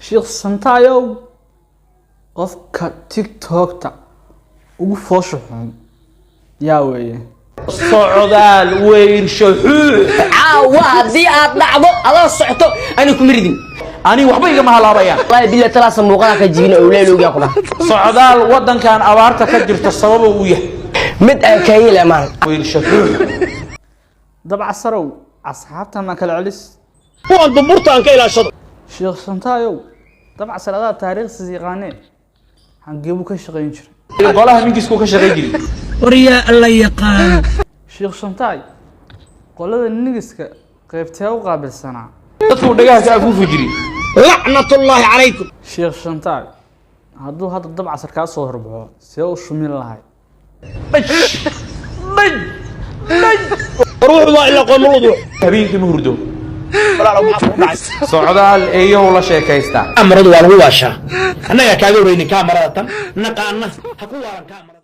Sheekh Santaayow, qofka TikTokta ugu foosha xun yaa weeye? Socdaal weyrsho xuux. Caawa haddii aad dhacdo adoo socoto, ani kuma ridin. Ani waxba igama halaabayaan. Wallahi billahi talaasa muuqada ka jibin oo leelowgaa ku dhaha. Socdaal wadankan abaarta ka jirta sababa uu yahay. Mid aan kaayile maan. Weyrsho xuux. Dabcasarow, asxaabta ma kala celis. Kuwan dumburta aan ka ilaashado. Sheekh Santaayow, Dabcasar adaa taariikhdiisa yaqaanee, xageebuu ka shaqayn jiray? Golaha mingiisku ka shaqayn jiray. Waryaa alla yaqaan. Sheekh Shantaay qolada nigiska qaybtee u qaabilsanaa? Dadku dhagaha ka afuufi jiray. Lacnatullaahi calaykum. Sheekh Shantaay hadduu hadda Dabcasar kaa soo horbaxo, see u shumin lahay? Baj baj baj. Ruuxu waa ilaa qoomuludu. Habeenkii ma hurdo. Walaalow, maxaa kugu dhacay? Socdaal eeyahu la sheekaystaa. Kaamaradu waa lagu waashaa. Annagaa kaaga horeynin kaamarada tan naqaana ha ku waalan kaamarada.